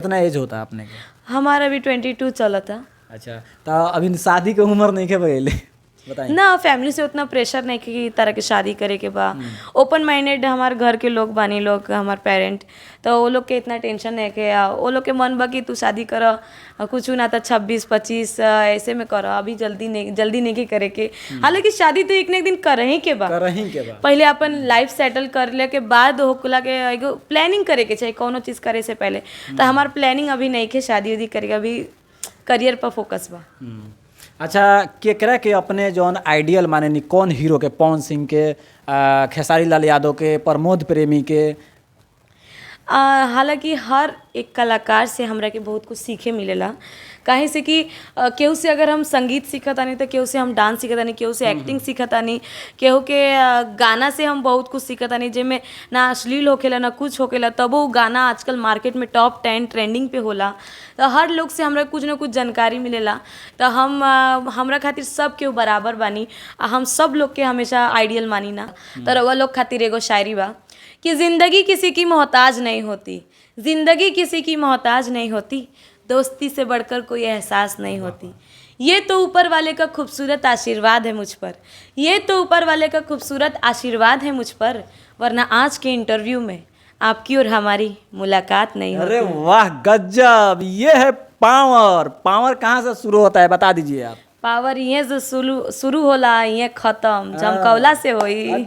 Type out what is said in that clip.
कितना एज होता है अपने के? हमारा अभी 22 चलता। अच्छा, तो अभी शादी के उम्र नहीं के भइले, बताई? ना, फैमिली से उतना प्रेशर नहीं कि तरह के शादी करे के बा। ओपन माइंडेड हमारे घर के लोग बानी लोग, हमार पेरेंट, तो वो लोग के इतना टेंशन नहीं के वो लोग के मन बा कि तू शादी कर, कुछ ना तो 26 25 ऐसे में कर, अभी जल्दी नहीं, जल्दी नहीं के करे के। हालांकि शादी तो एक ना एक दिन कर ही के बा। करही के बा। पहले अपन लाइफ सेटल कर ले के बाद होकला के एगो प्लानिंग करे के चाही कोनो चीज़ करे से पहले। तो हमार प्लानिंग अभी नहीं के शादी उदी करे के, अभी करियर पर फोकस बा। अच्छा, केकरा के अपने जौन आइडियल माने नी, कौन हीरो के? पवन सिंह के, खेसारी लाल यादव के, प्रमोद प्रेमी के? हालांकि हर एक कलाकार से हमरा के बहुत कुछ सीखे मिलेला, काहे से कि केहू से अगर हम संगीत सीखतानी तो केहू से हम डांस सीखतानी, केहू से एक्टिंग सीखतानी, केहू के गाना से हम बहुत कुछ सीखतानी, जेमे ना अश्लील होखेला ना कुछ होखेला, तबो उ गाना आजकल मार्केट में टॉप 10 ट्रेंडिंग पे होला। तो हर लोग से हमरा कुछ ना कुछ जानकारी मिलेला। तो हम हमरा खातिर सब केहू बराबर बानी आ हम सब लोग के हमेशा आइडियल मानी ना। तो रउआ लोग खातिर एगो शायरी बा कि ज़िंदगी किसी की मोहताज नहीं होती, ज़िंदगी किसी की मोहताज नहीं होती, दोस्ती से बढ़कर कोई एहसास नहीं होती, ये तो ऊपर वाले का खूबसूरत आशीर्वाद है मुझ पर, ये तो ऊपर वाले का खूबसूरत आशीर्वाद है मुझ पर, वरना आज के इंटरव्यू में आपकी और हमारी मुलाकात नहीं होती। अरे वाह, गजब! ये है पावर। पावर कहाँ से शुरू होता है, बता दीजिए आप। पावर इहे से शुरू शुरू होला, इहे खत्म झमकौला से होई।